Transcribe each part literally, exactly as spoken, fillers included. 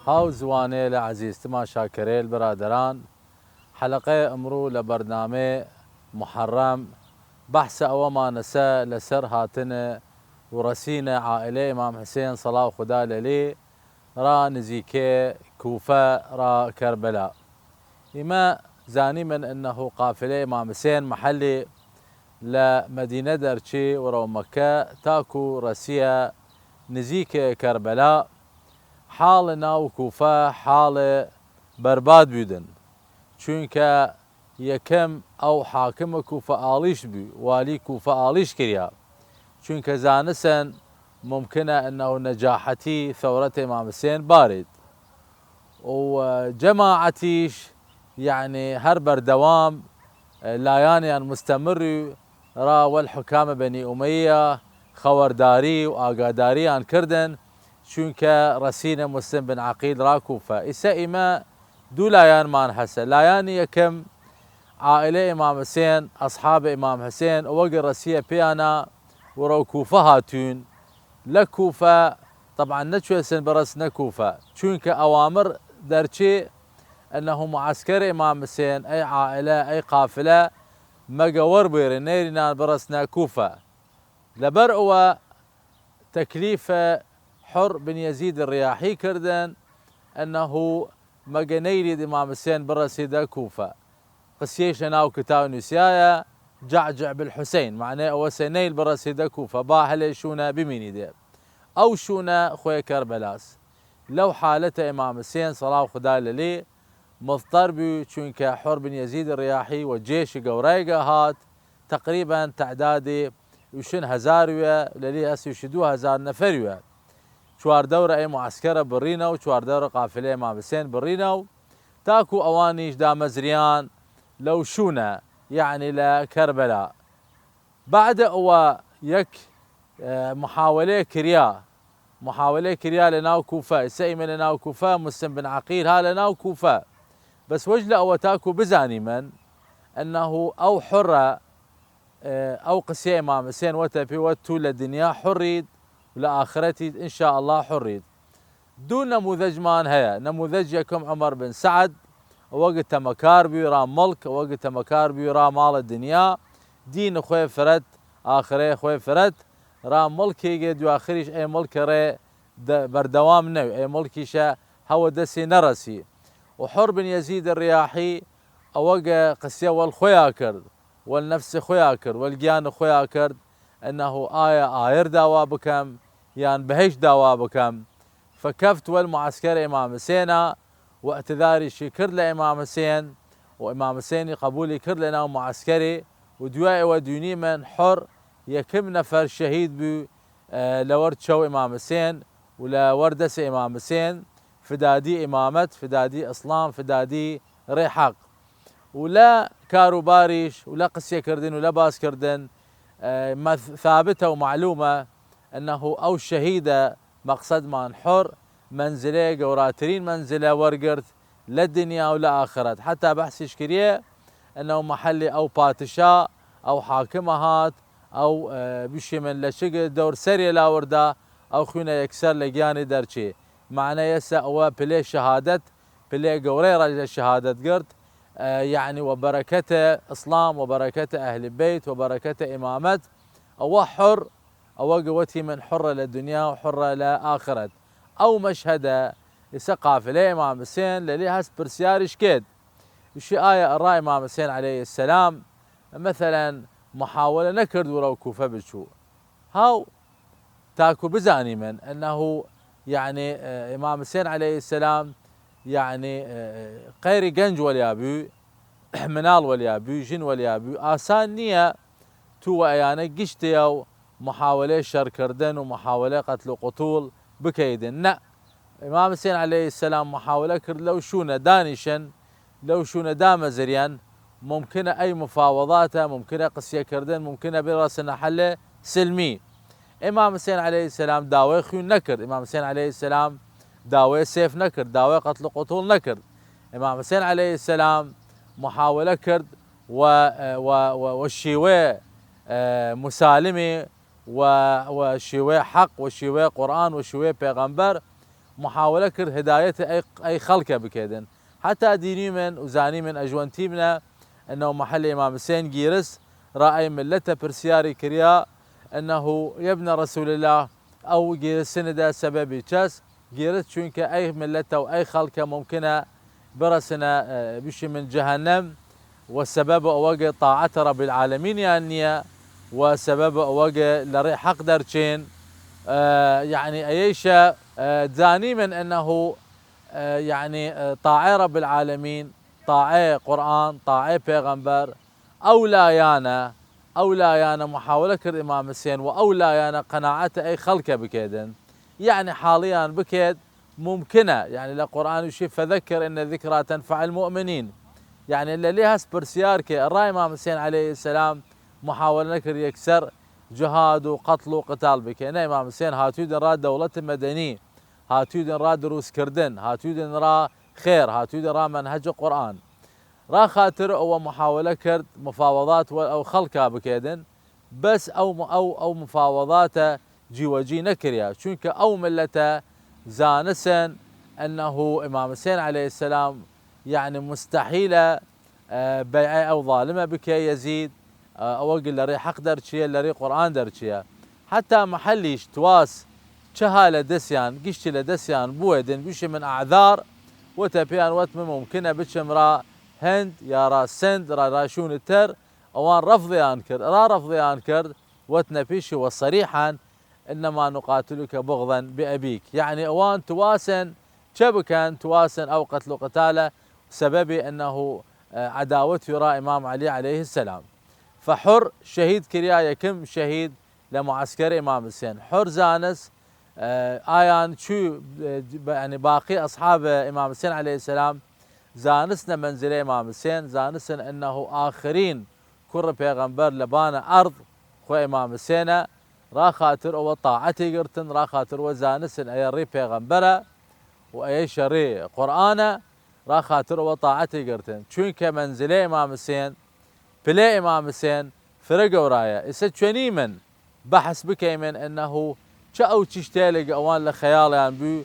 قاو زوانەێلە عەزیز، تماشاکەرەێل برادەران، حەلەقەێ ئمڕوو لە بەرنامەێ موحەڕەم بەحسە ئەوەمانەسە لە سەر هاتنە و رەسینە عائلەێ ئمام حسێن سەڵاو خودا لەلی را نزیکەێ کوفە را کەربەلا. ئیمە زانیمن ئەنەهو قافلەێ ئمام حسێن مەحەلی لە مەدینە دەرچی وەرەو مەککە تاکو رەسیە نزیکەێ کەربەلا. حاڵ ناو کوفە حاڵ بەرباد بوودن، چوینکە یەکەم ئەو حاکم کوفە ئاڵیشت بوی، والی کوفە ئاڵیشت کریا، چوینکە زانسن ممکنە ئەنەو نەجاحەتی ثەورەت ئمام حسێن بارێد. و جەماعەتیش یەعنی هەر بەردەوام لایانیان مستمر را وەل حکام بەنی ئومەیە خەوەرداری و ئاگاداریان کردن، چوینکە رەسینە موسلم بن عەقیل را کوفە. ئیسە ئیمە دوو لایانمان هەسە. لایانی یەکەم عائلەێ ئمام حسێن، ئەصحاب ئمام حسێن، ئەوەگ رەسیە پێیانە وەرەو کوفە هاتوین. لە کوفە، طبعا نەچوێسن بڕەسنە کوفە، چوینکە ئەوامر دەرچێ ئەنەهو معەسکەر ئمام حسێن، ئەی عائلە، ئەی قافلە، مەگە وەر بێرن، نەیرینان بڕەسنە کوفە. لەبەر ئەوە تەکلیفە حڕ بن یەزید ڕیاحی کردن، ئەنەهو مەگە نەیرید ئمام حسێن بڕەسیدە کوفە. قسیەیش لە ناو کتاو نووسیایە، جعجع بالحسین، مەعنەی ئەوەسە نەیل بڕەسیدە کوفە، با هەلێ شوونە بمینیدێ. ئەو شوونە خوەێ کەربەلاس. لەو حالەتە ئمام حسێن سەڵاو خودا لەلی مضطر بوی، چوینکە حڕ بن یەزید ڕیاحی وە جێش گەورایگە هات، تقریبا تعدادی وشن هەزار ویە، لەلی هەس وش دو هەزار نەفەر ویە. چوار دەورە ئەی معەسکەرە بڕینەو، چوار دەورە قافلەێ ئمام حسێن بڕینەو، تاکو ئەوانیش دامەزریان لەو شوونە، یەعنی لە کەربەلا. بعد ئەوە یەک، ئە، محاولەێ کریا، محاولەێ کریا لە ناو کوفە، ئیسە ئیمە لە ناو کوفە، موسلم بن عەقیل ها لە ناو کوفە. بەس وەج لە ئەوە تاکو بزانیمن ئەنەهو ئەو حڕە، ئە، ئەو قسیە ئمام حسێن وەتە پێ وە تو لە دنیا حڕید و لە ئاخرەتید ان شاء الله حڕید. دوو نەموذەجمان هەیە. نەموذەج یەکەم عومەر بن سەعد، ئەوەگ تەمەکار بوی را مڵک، ئەوەگ تەمەکار بوی را ماڵە دنیا، دین خوەێ فرەت، ئاخرەێ خوەێ فرەت، را مڵکێگێ دواخریش ئەی مڵکە ڕێ دە-، بەردەوام نەوی، ئەی مڵکیشە هەوە دەسی نەڕەسی. و حڕ بن یەزید ڕیاحی ئەوەگ قسیە وەل خوەیا کرد، وەل نەفس خوەیا کرد، وەل گیان خوەیا کرد، ئەنەهو ئایا ئاەر داوا بکەم یان بەهەیشت داوا بکەم؟ فکەفت وەل معەسکەر ئمام حسێنە و ئەتذاریشی کرد لە ئمام حسێن و ئمام حسێنی قەبولی کرد لە ناو معەسکەری و دویای ئەوە دوینیمن حڕ یەکم نەفەر شەهید بوی، ئە، لەوەر چەو ئمام حسێن و لەوەر دەس ئمام حسێن فدادی ئمامەت، فدادی ئسڵام، فدادی ڕێ حەق. و لە کاروباریش و لە قسیە کردن و لە باس کردن، ئە، مەث-، ثابتە و معلومە ئەنەهو ئەو شەهیدە مەقسەدمان حڕ مەنزلەیە گەوراترین مەنزلە وەرگرت لە دنیا و لە ئاخرەت. حتا بەحسیش کریە ئەنەو مەحەلی ئەو پاتشا، ئەو حاکمە هات، ئەو، ئە، بشیمن لە چگ دەور سەرێ لاوردا، ئەو خوینە یەکسەر لە گیانی دەرچێ. مەعنەیەسە ئەوە پلێ شەهادەت، پلێ گەورەی ڕەجە شەهادەت گرت، ئە، یەعنی وە بەرەکەتە ئسڵام، وە بەرەکەتە ئەهل بەیت، وە بەرەکەتە ئمامەت، ئەوە حڕ، ئەوە گوەتی من حڕە لە دنیا و حڕە لە ئاخرەت. ئەو مەشهەدە ئیسە قافلەی ئمام حسێن لەلی هەس پرسیاریش کێد، ئیشی ئایا ئڕا ئمام حسێن عەلەیه السلام مەسەلەن محاولە نەکرد وەڕەو کوفە بچوو؟ هاو تاکو بزانیمن ئەنەهو، یەعنی، ئە، ئمام حسێن عەلەیه السلام، یەعنی، ئە، قەیری گەنج وەلیا بوی، مناڵ وەلیا بوی، ژن وەلیا بوی، ئاسان نییە تو وە ئەیانە گشتێ و محاولەی شەڕ کردن و محاولەی قەتڵ و قوتوڵ بکەیدن. نە، ئمام حسێن عەلەیه السلام محاولە کرد لەو شوونە دانیشن، لەو شوونە دامەزریان، ممکنە ئەی مفاوەضاتە، ممکنە قسیە کردن، ممکنە بڕەسنە حەلێ سلمی. ئمام حسێن عەلەیه السلام داوای خوین نەکرد، ئمام حسێن عەلەیه السلام داوای سێف نەکرد، داوای قەتڵ و قوتوڵ نەکرد. ئمام حسێن عەلەیه السلام محاولە کرد و، و، و، و شیوەی، ئە، مسالمی و، و شیوەی حەق و شیوەی قورئان و شیوەی پێغەمبەر محاولە کرد هدایەت ئەی، ئەی خەڵکە بکەێدن. حتا دینیمن و زانیمن ئەژوەن تیمنە، ئەنەو محەل ئیمام حسێن گیرس، را ئەی ملەتە پرسیاری کریا، ئەنەهو یەبنە رسول اللە، ئەو گیرسنە دە سەبەبی چەس، گیرس چوینکە ئەی ملەتە و ئەی خەڵکە ممکنە برەسنە، ئە، بشی من جەهەنەم، و سەبەب ئەوەگە طاعەت رب العالمینیان نییە، و سەبەب ئەوەگە لە ڕێ حەق دەرچێن، ئە، یعنی ئەیەیشە، ئە، زانیمن ئەنەهو، ئە، یعنی، ئە، طاعەی رب العالمین، طاعەی قورئان، طاعەی پێغەمبەر، ئەو لایانە، ئەو لایانە محاولە کرد ئیمام حسێن و ئەو لایانە قەناعەت ئەی خەڵکە بکەێدن. یعنی حاڵیان بکەێد، ممکنە، یعنی لە قورئان وشی فذكر إن الذكرى تنفع المؤمنين. یعنی لە لێ هەس پرسیار کە ئڕا ئیمام حسێن علیە السلام محاولە نەکرد یەکسەر جهاد و قەتڵ و قتال بکەێد. نە، ئیمام حسێن هاتوویدن ڕا دەوڵەت مەدەنی، هاتوویدن ڕا دروستکردن، هاتوویدن ڕا خێر، هاتوویدن ڕا مەنهەج قورئان. ڕا خاتر ئەوە محاولە کرد مفاوەضات وە ئەو خەڵکا بکەێدن، بەس ئەو، ئەو، ئەو مفاوەضاتە جیوەجی نەکریا، چونکە ئەو ملەتە زانسن ئەنەهو ئیمام حسێن علیە السلام، یعنی مستحیلە، ئە، بەیعەی ئەو ظالمە بکە یەزید، ئە، ئەوەگ لە ڕێ حەق دەرچیە، لە ڕێ قورئان دەرچیە. حتا محەلیش تواس چەها لە دەسیان، گشتی لە دەسیان بوێدن، بشی من ئەعذار، وتە پێیان وەت من ممکنە بچم ڕا هند یا ڕا سند، ڕا، ڕا شوون تر، ئەوان ڕەفضیان کرد، ڕا ڕەفضیان کرد، وەتنە پیشی وە صریحان، إنما نقاتلك بغضا بأبيك. یعنی ئەوان تواسن چە بکەن؟ تواسن ئەو قەتڵ و قتالە سەبەبی ئەنەهو، ئە، عەداوەتی ڕا ئیمام عەلی علیە السلام. فحر شەهید کریا، یەکم شەهید لە معسکەر ئیمام حسێن. حر زانس، ئە، ئایان چوی، ئە، یعنی باقی ئەصحاب ئیمام حسێن علیە السلام زانسنە منزلە ئیمام حسێن، زانسن ئەنەهو ئاخرین کوڕ پێغەمبەر لە بانە ئەرض خوە ئیمام حسێنە، ڕا خاتر ئەوە طاعەتی گرتن، ڕا خاتر ئەوە زانسن ئەیە ڕێ پێغەمبەرە و ئەیەیشە ڕێ قورئانە، ڕا خاتر ئەوە طاعەتی گرتن. چوینکە منزلە ئیمام حسێن، پلە ئیمام حسێن فرە گەورایە. ئیسە چوینیمن بەحس بکەیمن ئەنەهو چە ئەو چشتەیلێگ ئەوان لە خەیاڵیان بوی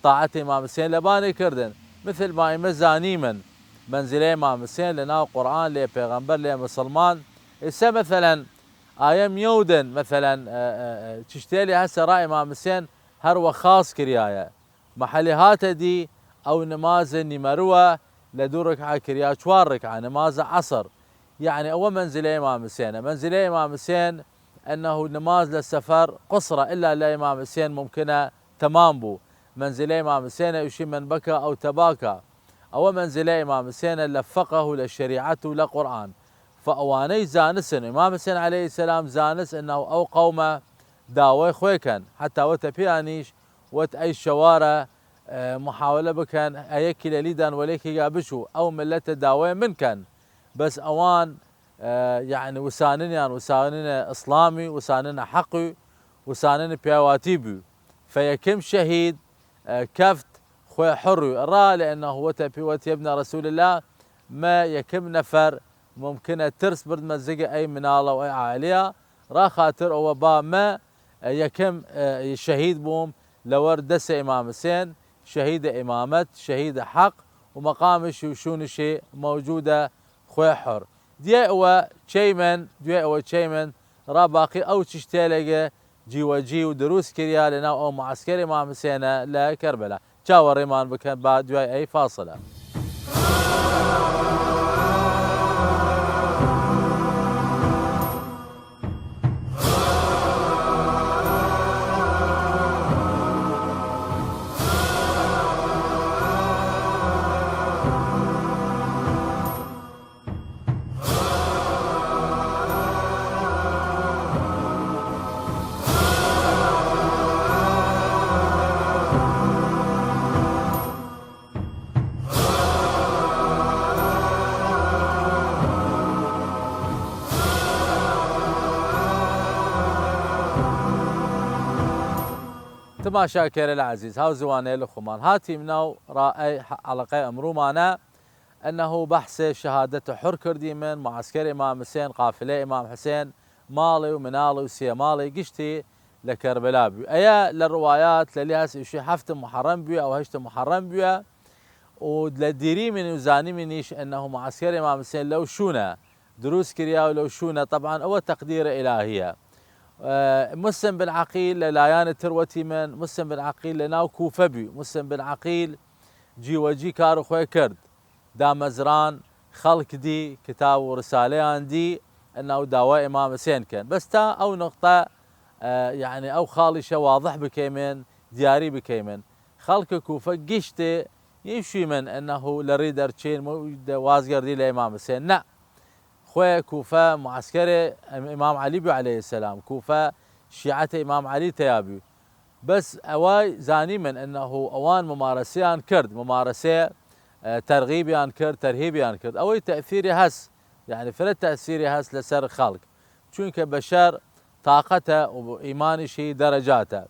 طاعەت ئیمام حسێن لە بانێ کردن. مثل ما ئیمە زانیمن منزلە ئیمام حسێن لە ناو قورئان، لە پێغەمبەر، لە مسلمان. ئیسە مەسەلەن ئایە میەودن، مەسەلەن، ئە، ئە، ئە، چشتەیلێ هەسە ڕا ئیمام حسێن هەر وە خاص کریایە. محەلی هاتە دی ئەو نمازە نیمەروە لە دوو ڕکعە کریا چوار ڕکعە، نمازە عەسر. یعنی ئەوە منزلە ئیمام حسێنە. منزلە ئیمام حسێن ئەنەهو نماز لە سەفەر قسرە، ئللا لە ئیمام حسێن ممکنە تەمام بوو. منزلە ئیمام حسێنە ئوشی من بکە ئەو تەباکە. ئەوە منزلە ئیمام حسێنە لە فقه و لە شەریعەت و لە قورئان. فە ئەوانەی زانسن، ئیمام حسێن علیە السلام زانس ئەنەهو ئەو قەومە داوای خوێ کەن، حتا وەتە پیانیش وەت ئەی شەوارە، ئە، محاولە بکەن، ئە یەکی لە لیدان وەلێکیگا بچوو، ئەو ملەتە داوای من کەن. بەس ئەوان، ئە، یعنی وساننیان وساننە ئسڵامی، وساننە حەقی، وساننە پیاواتی بوو. فە یەکم شەهید، ئە، کەفت خوێ حڕوی ڕا، لە ئەنە هوەتە پی وەت یەبنە رسول اللە، مە یەکم نەفەر ممکنە ترس بردمە زگە ئەی مناڵە و ئەی عائلەیە، ڕا خاتر ئەوە با مە یەکم، ئە، شەهید بووم لەوەر دەسە ئیمام حسێن، شەهیدە ئیمامەت، شەهیدە حەق و مەقامش و شوونشی مەوجودە خوێ حڕ. دیای ئەوە چەیمن، دوای ئەوە چەیمن، ڕا باقی ئەو چشتێلێگە جیوەجی و دروست کریا لەناو ئەو معسکەر ئیمام حسێنە لە کەربەلا. چاوەڕێمان بکەن با دوای ئەی فاصلە. تماشاکەرە عزیز، هاو زوانەیل خوەمان، هاتیم ناو ڕائەی حەڵەقەی ئمڕوومانە، ئەنەهو بەحسێ شەهادەت حڕ کردیمن، معسکەر ئیمام حسێن، قافلەی ئیمام حسێن، ماڵی و مناڵی و سێ ماڵی گشتی لە کەربەلا بوی. ئەیە لە روایات لەلی هەس ئیشی هەفت محەڕەم بوی، ئەو هەشت محەڕەم بویە. و لە دیریمن و زانیمنیش ئەنه معسکەر ئیمام حسێن لەو شوونە دروس کریا و لەو شوونە، طبعا ئەوە تەقدیر ئیلاهیە. ئە، مسلم بن عەقیل لە لایەن تر وەتیمن، مسلم بن عەقیل لە ناو کوفە بوی. مسلم بن عەقیل جیوەجی کار خوێ کرد، دامەزران، خەڵک دی، کتاب و رسالەیان دی، ئەناو داوا ئیمام حسێن کەن. بەس تا ئەو نقطە، ئە، یعنی ئەو خاڵیشە واضح بکەیمن، دیاری بکەیمن. خەڵک کوفە گشتێ نیشیمن ئەنه لە ری دەرچین و وازگەردی لە ئیمام حسێن. نە. خوێ کوفە معسکەرێ ئیمام عەلی بوی علیه السلام. کوفە شیعەتە ئیمام عەلی تیا بوی. بەس ئەوە زانیمن ئەنه ئەوان ممارەسیان کرد، ممارەسێ، ئە، تەرغیبیان کرد، تەرهیبیان کرد. ئەوەی تەئثیری هەس، یعنی فرە تەئثیری هەس لەسەر خەڵک. چونکە بەشەر تاقەتە و ئیمانیشی دەرەجاتە.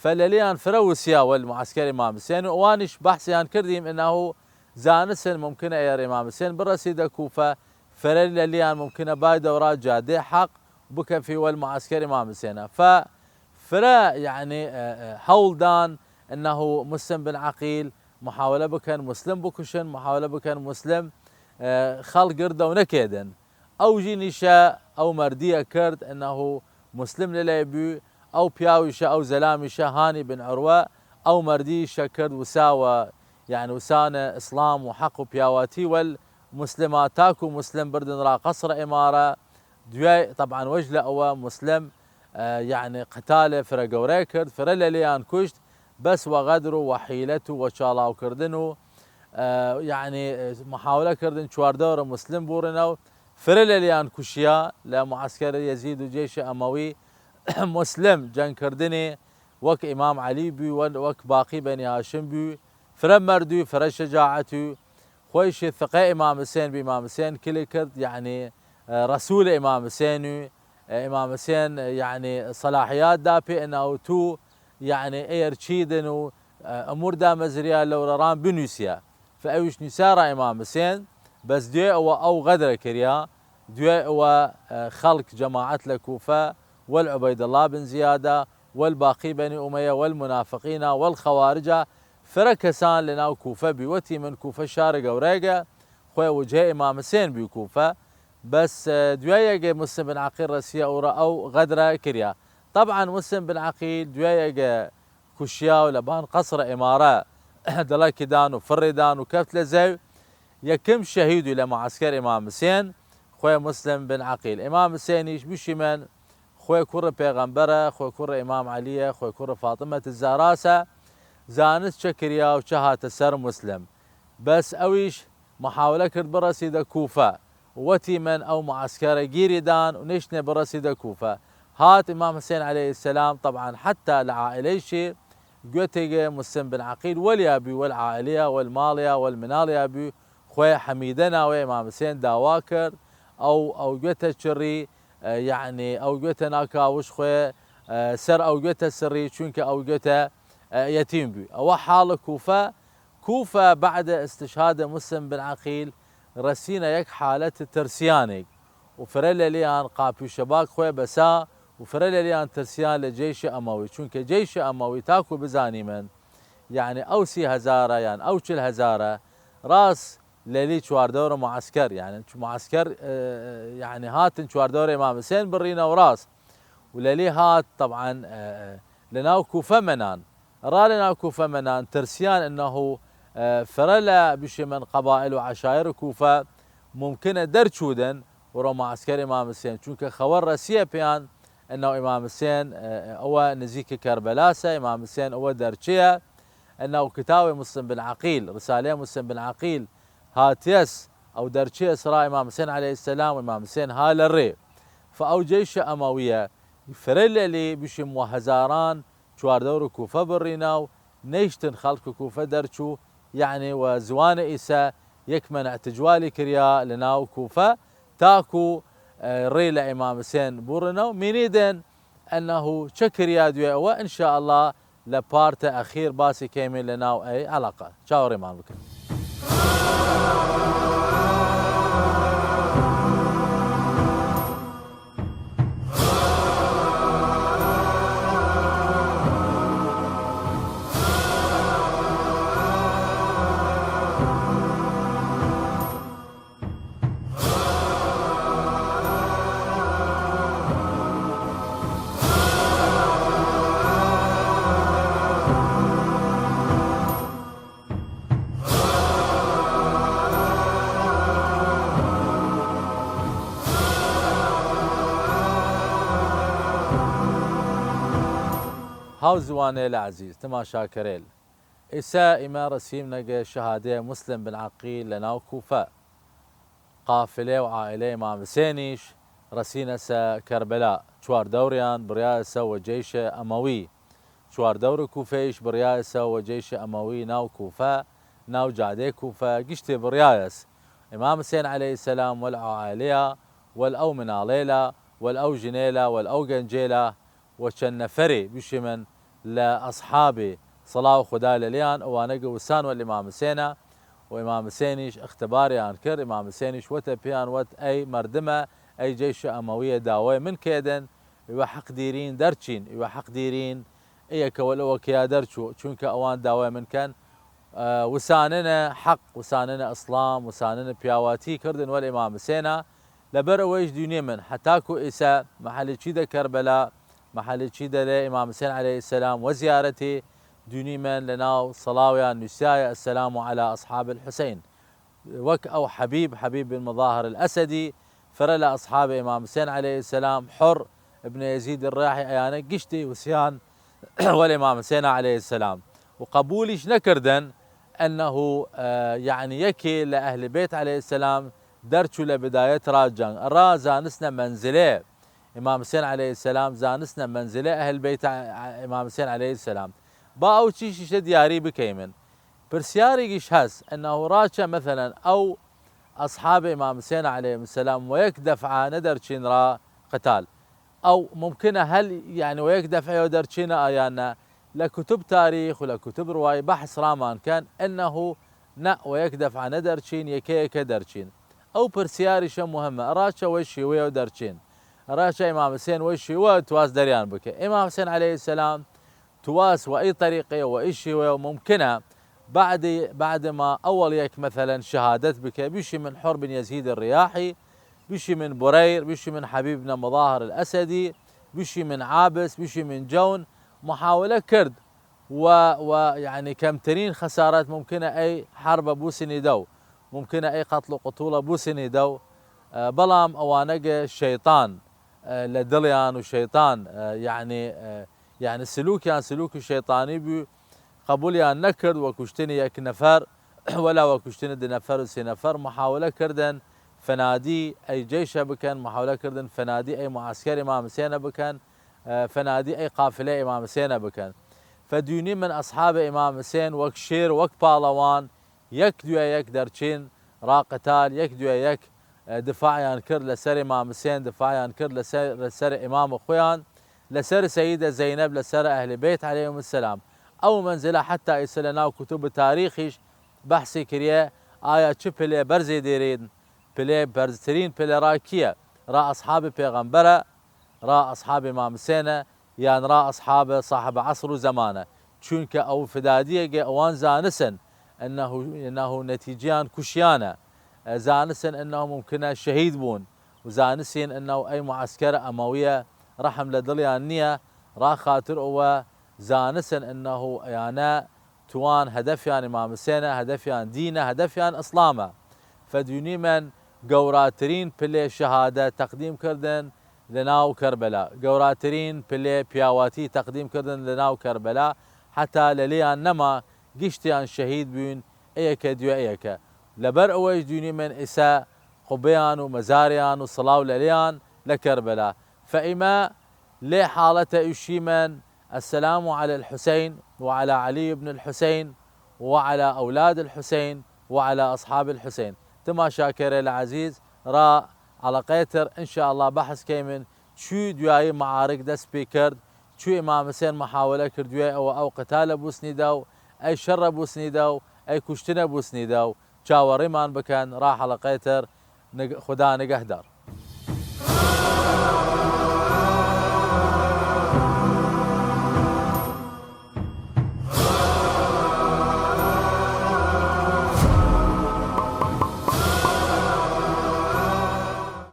فە لەلیان فرە وسیا وەل معسکەر ئیمام حسێن و ئەوانیش بەحسیان کردیم ئەنه زانسن ممکنە ئەیەر ئیمام حسێن بڕەسیدە کوفە، فرە لەلیان ممکنە بای دەورا جادێ حەق بکەفی وەل معسکەر ئیمام حسێنە. فە فرە، یعنی، ئە، ئە، هەوڵدان ئەنه مسلم بن عەقیل محاولە بکەن مسلم بکوشن، محاولە بکەن مسلم، ئە، خەڵک گردەو نەکێدن. ئەو ژینیشە ئەو مەردیە کرد ئەنه مسلم لەلای بوی، ئەو پیاویشە، ئەو زەلامیشە هانی بن عروە، ئەو مەردیشە کرد وساوە، یعنی وسانە ئیسلام و حەق و پیاواتی وەل مسلما تاکو مسلم بردن را قەسر ئیمارە. دویای، طبعا وەج لە ئەوە مسلم، ئە، یعنی قتالێ فرە گەورای کرد، فرە لەلیان کوشت، بەس وە غەدر و وە حیلەت و وە چاڵاوکردن و، ئە، یعنی محاولە کردن چواردەورە مسلم بوڕنەو، فرە لەلیان کوشیا لە معسکەر یەزید و جیش ئەمەوی مسلم جەنگ کردنی وەک ئیمام عەلی بوی، وەک باقی بەنی هاشم بوی، فرە مەردوی، فرە شەجاعەتوی، خوەیشی ثقەی ئیمام حسێن بی، ئیمام حسێن کلی کرد، یعنی، ئە، رەسول ئیمام حسێن و، ئە، ئیمام حسێن، یعنی، صلاحیات دا پێ ئەناو تو، یعنی، ئەیەر چیدن و، ئە، ئەمور دامەزریا لەورەڕان بنویسیا. فە ئەویش نویسا را ئیمام حسێن، بەس دوێ ئەوە ئەو غەدرە کریا، دوێ ئەوە، ئە، خەڵک جەماعەت لە کوفە، وەل عوبەیدەڵا بن زیادە، وەل باقی بەنی ئومەیە، وەل منافقینە، وەل خەوارجە، فرە کەسان لە ناو کوفە بی. وەتیمن کوفە شار گەورایگە، خوێ وجهێ ئیمام حسێن بی کوفە. بەس، ئە، دویایەگە مسلم بن عەقیل رەسیە ئەوڕە ئەو غەدرە کریا. طبعا مسلم بن عەقیل دویایەگە کوشیا و لەبان قەسر ئیمارە دڵەکی دان و فڕێ دان و کەفت لە زەو. یەکم شەهیدوی لە معسکەر ئیمام حسێن خوێ مسلم بن عەقیل. ئیمام حسێنیش بشیمن خوێ کوڕ پێغەمبەرە، خوێ کوڕ ئیمام عەلیە، خوێ کوڕ فاطمەت زاراسە. زانست چە کریا و چە هاتە سەر مسلم. بەس ئەویش محاولە کرد بڕەسیدە کوفە. وەتیمن ئەو معسکەرە گیری دان و نیشتنێ بڕەسیدە کوفە. هات ئیمام حسێن علیه السلام، طبعا حتی لە عائلەیشی گوێتێگە مسلم بن عەقیل وەلیا بی، وەل عائلەیە، وەل ماڵیا، وەل مناڵیا بی، خوێ حەمیدە ناوێ ئیمام حسێن داوا کرد، ئەو، ئەو گوێتە چڕی، ئە، یعنی ئەو گوێتە ناکاوش خوێ، ئە، سەر ئەو گوێتە سڕی، چونکە ئەو گوێتە، ئە، یەتیم بی. ئەوە حاڵ کوفە. کوفە بعد استشهاد مسلم بن عەقیل رەسینە یەک حالەت ترسیانێک و فرە لەلیان قاپی شەباک خوێ بەسا و فرە لەلیان ترسیان لە جیش ئەمەوی، چونکە جیش ئەمەوی تاکو بزانیمن، یعنی ئەو سی هەزارە یان ئەو چل هەزارە راس لەلی چواردەورە معسکەر، یعنی چ معسکەر، ئە، یعنی هاتن چواردەورە ئیمام حسێن بڕینە و راس و لەلی هات، طبعا، ئە، ئە، لە ناو کوفە مەنان. را لە ناو کوفە مەنان ترسیان ئەنه، ئە، فرە لە بشێمن قەبائل و عەشایر کوفە ممکنە دەرچودن و رۆ معسکەر ئیمام حسێن، چونکە خەوەر رەسیە پیان ئەنه ئیمام حسێن، ئە، ئەوە نزیک کەربەلاسە، ئیمام حسێن ئەوە دەرچەیە. ئەنه کتاوی مسلم بن عەقیل، رسالەی مسلم بن عەقیل هاتیەس، ئەو دەرچەیە سرا ئیمام حسێن علیه السلام و ئیمام حسێن ها لە ڕێ. فە ئەو جیش ئەمەویە فرە لەلی بشیم وە هەزاران چواردەور کوفە بڕینا و نیشتن خەڵک کوفە دەرچوو، یعنی وە زوان ئیسە یەک مەنع تجوالی کریا لە ناو کوفە، تاکو، ئە، ڕێ لە ئیمام حسێن بوڕنە و مینیدن ئەنه چە کریا دوێ ئەوە، ان شاء الله لە پارتە ئەخیر باسی کەیمێ لە ناو ئەی عەڵەقە. چاوەڕێمان بکەن. هاوزوانەێلە عەزیز تماشاکەرەێل، ئیسە ئیمە رەسیمنەگە شەهادەێ موسلم بن عەقیل لە ناو کوفە. قافلەێ و عائلەێ ئیمام حسێنیش رەسینەسە کەربەلا. چوار دەوڕیان بڕیایەسە وە جەیشە ئەمەوی. چوار دەور کوفەیش بڕیایەسە وە جەیشە ئەمەوی ناو کوفە، ناو جادەێ کوفە گشتێ بڕیایەس. ئیمام حسێن عەلەیهسەلام وەل عائلەێە، وەل ئەو مناڵەێلە، وەل ئەو ژنەێلە، وەل ئەو گەنجەێلە، و چەن نەفەرێ بشیمن لە ئەسحابێ سڵاو خودا لەلیان، ئەوانەگە وسان وەل ئیمام حسێنە، و ئیمام حسێنیش ئختباریان کرد. ئیمام حسێنیش وەتە پێیان وەت، ئەی مەردمە، ئەی جەیشە ئەمەویە داوای من کەێدن، ئیوە حەق دیرین دەرچین، ئیوە حەق دیرین ئەیە کە وەل ئەوە کەیا دەرچوو، چونکە ئەوان داوای من کەن. ئە، وساننە حەق، وساننە ئسڵام، وساننە پیاواتی کردن وەل ئیمام حسێنە. لەبەر ئەوەیش دونیمن هەتاکو ئیسە مەحەلی چی دە کەربەلا، مەحەلی چی دە لە ئیمام حسێن عەلەیهسەلام وە زیارەتی، دونیمن لە ناو سڵاویان نووسیایە السلام علی اصحاب الحسین. وەک ئەو حەبیب، حەبیب بن مظاهر الاسدی، فرە لە ئەسحاب ئیمام حسێن عەلەیهسەلام، حر ابن یزید الریاحی، ئەیانە گشتی وسیان وەل ئیمام حسێن عەلەیهسەلام. و قەبولیش نەکردن ئەنه، ئە، یەعنی یەکێ لە ئەهل بەیت عەلەیهسەلام دەرچوو لە بدایەت را جەنگ. ئەڕا زانستنە مەنزلەێ ئیمام حسێن عەلەیهسەلام، زانستنە مەنزلەێ ئەهل بەیت ع-، ئیمام حسێن عەلەیهسەلام. با ئەو چیشیشە دیاری بکەیمن. پرسیاریگیش هەس، ئەنه ڕاچە مەسەلەن ئەو ئەسحاب ئیمام حسێن عەلەیهمسەلام وە یەک دەفعە نەدەرچین را قتال. ئەو ممکنە هەل، یەعنی وە یەک دەفعەێ دەرچینە ئایان نە؟ لە کوتب تاریخ و لە کوتب روایی بەحس رامان کەن، ئەنه نە، وە یەک دەفعە نەدەرچین، یەکە یەکە دەرچین. ئەو پرسیاریشە موهمە، ئەڕاچە وەی شیوەیەو دەرچین؟ ئەڕاچە ئیمام حسێن وەی شیوە تواس دەریان بکە؟ ئیمام حسێن عەلەیهسەلام تواس وە ئی طریقەێ و ئی شیوەێ و ممکنە بعد، بعد ما ئەوەڵ یەک مەسەلەن شەهادەت بکە، بشیمن حر بن یزید الریاحی، بشیمن بریر، بشیمن حەبیب بن مظاهر الاسدی، بشیمن عابس، بشیمن جەون، محاولە کرد و، و یەعنی کەمترین خەسارەت ممکنە ئەی حەربە بوسنی دەو، ممکنە ئەی قەتڵ و قتوڵە بوسنی دەو، ئە، بەڵام ئەوانەگە شەیتان، ئە، لە دڵیان و شەیتان، ئە، یەعنی، ئە، یەعنی سلوکیان سلوک شەیتانی بوو، قەبولیان نەکرد وە کوشتنی یەک نەفەر، وەلا وە کوشتنی دو نەفەر و سێ نەفەر محاولە کردن فەنادی ئەی جەیشە بکەن، محاولە کردن فەنادی ئەی معسکەر ئیمام حسێنە بکەن، ئە، فەنادی ئەی قافلەێ ئیمام حسێنە بکەن. فە دونیمن ئەسحاب ئیمام حسێن وەک شێر، وەک پاڵەوان، یەک دویای یەک دەرچین را قتال، یەک دویای یەک، ئە، دفاعیان کرد لەسەر ئیمام حسێن، دفاعیان کرد لەسەر، لەسەر ئیمام خویان، لەسەر سەیدە زەینەب، لەسەر ئەهل بەیت عەلەیهمسەلام. ئەو مەنزلە حەتا ئیسە لە ناو کوتب تاریخیش بەحسی کریە، ئایا چ پلێ بەرزێ دێرێن؟ پلێ بەرزترین پلێ را کیە؟ را ئەسحاب پێغەمبەرە، را ئەسحاب ئیمام حسێنە، یان را ئەسحاب صاحب عصر و زەمانە؟ چونکە ئەو فدادیەگە ئەوان زانسن ئەنه، ئەنه نەتیجەیان کوشیانە، زانسن ئەنه ممکنە شەهید بوون، و زانسین ئەنه ئەی معسکەر ئەمەویە رەحم لە دڵیان نیە، را خاتر ئەوە زانسن ئەنه ئەیانە توان هەدەفیان ئیمام حسێنە، هەدەفیان دینە، هەدەفیان ئسلامە. فە دونیمن گەوراترین پلێ شەهادە تەقدیم کردن لە ناو کەربەلا، گەوراترین پلێ پیاواتی تەقدیم کردن لە ناو کەربەلا، حەتا لەلیان نەما، گشتیان شەهید بوین، ئەیەکە دویای ئەیەکە. لەبەر ئەوەیش دونیمن ئیسە قوبەیان و مەزاریان و سڵاو لەلیان لە کەربەلا. فە ئیمە لێ حاڵەتە ئیشیمن السلام علی الحسین وعلی علی بن الحسین وعلی اولاد الحسین وعلی اصحاب الحسین. تماشاکەرەێلە عەزیز، را حەڵەقەێ تر ان شاء الله بەحس کەیمن چوی دویایی معارک دەس پی کرد، چوی ئیمام حسێن محاولە کرد دویای ئەوە ئەو قتالە بوسنی دەو، ئەی شەڕە بوسنی دەو، ئەی کوشتنە بوسنی دەو. چاوەڕیمان بکەن را حەڵەقەێ تر. نگ-، خودا نگەهدار.